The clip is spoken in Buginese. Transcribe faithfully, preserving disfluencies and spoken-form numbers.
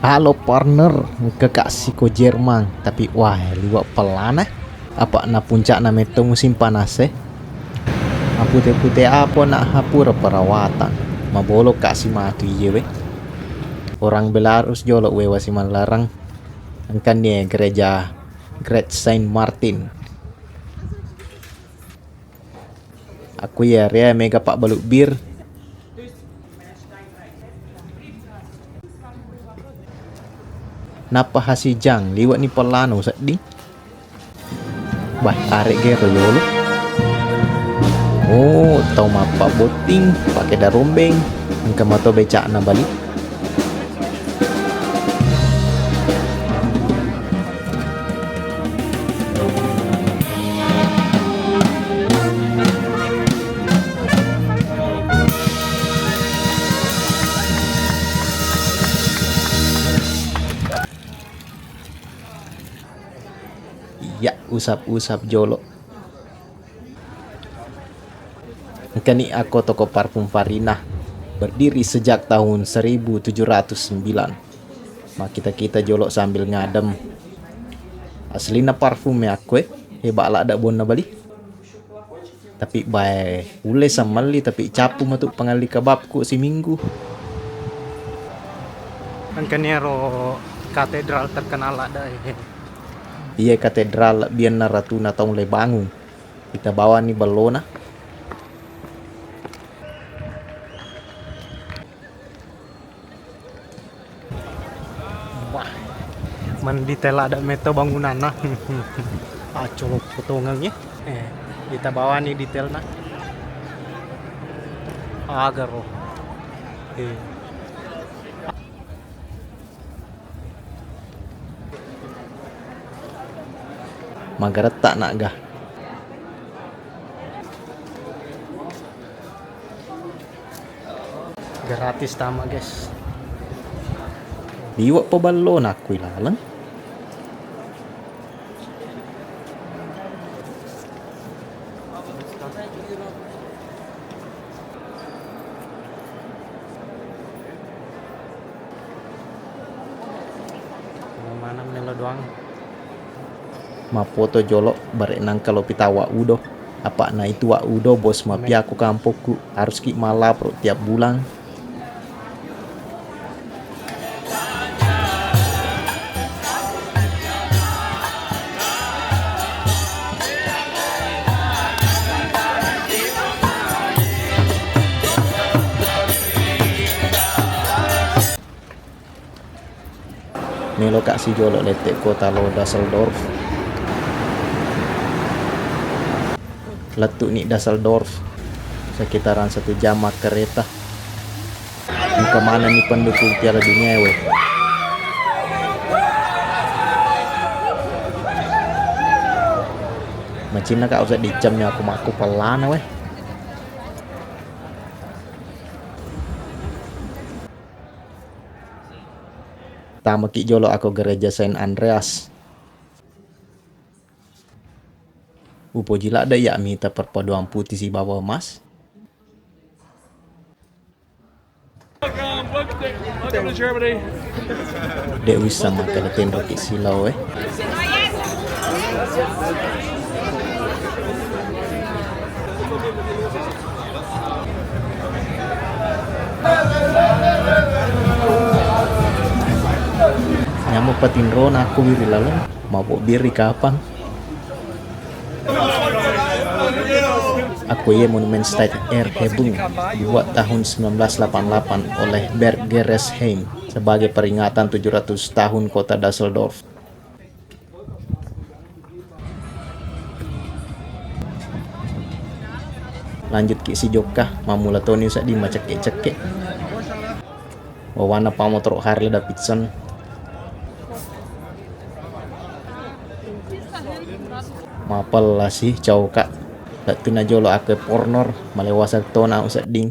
Halo partner, engka ka siko Jerman, tapi wah, liwa pellana. Apa na puncakna metto musim panas e. Apute-pute apo na hapura perawatan. Mabolo ka si matu iye we. Orang Belarus jolo we wasi mallarang. Engkani gereja Great Saint Martin. Aku iya area mega pabbalu bir. Nappa hasijang liwe'ni pellana usedding. Bah, arek gero yolo. Oh, tau mappa botting, pake darombeng, engka mato becakna bali. Iya, usap-usap jolo. Engkani akko toko parfum Farina, berdiri sejak tahun seribu tujuh ratus sembilan. Makkita-kita jolo sambil ngadem. Aslina parfum e akko e, heba ladda bonna bali. Tapi bae, ulle sammelli tapi cappu matu pangalli kebabku siminggu. Engkani ero katedral terkenal ladda e. Iya, katedral lebbianna ratuna taung le bangung. Kita bawani bellona. Wah, mendetail ladda metto bangunanna. Acolo potongannya. Eh, kita bawani detailna. Agaro. Eh. Magaretta nagga. Gratis tama, guys. Liwe' pa ballona akkui laleng. Mana melo doang. Mappoto jolo, bare nangka lo pita Wa Udo. Apa na itu Wa Udo, bos mafia ku kampokku. Harus ki malapro tiap bulan. Meloka sijolo lette kota lo Düsseldorf. Lettu'ni Düsseldorf sekitaran satu jam makkereta. Engka manenni pendukung Piala Dunia we. Macinna ka usah dicamnya aku makku pellana we. Tamaki jolo ako gereja Saint Andreas. Upoji ladde iya mita perpaduan putih sibawa emas. Welcome to Germany. De' wisseng makkeda tenroki silao e. Nyamuk patinrona akku wiri laleng, mabok biri kapang. Akko iye Monumen Stade Erhebung dibuat tahun sembilan belas delapan delapan oleh Bert Geresheim sebagai peringatan tujuh ratus tahun kota Düsseldorf. Lanjut ki si jokka, mammula toni usedding macekke-cekke. Wawanna pamotoro Harley Davidson. Mapella si cauka. Lettu na jolo akko pornor, malewasa tona usedding.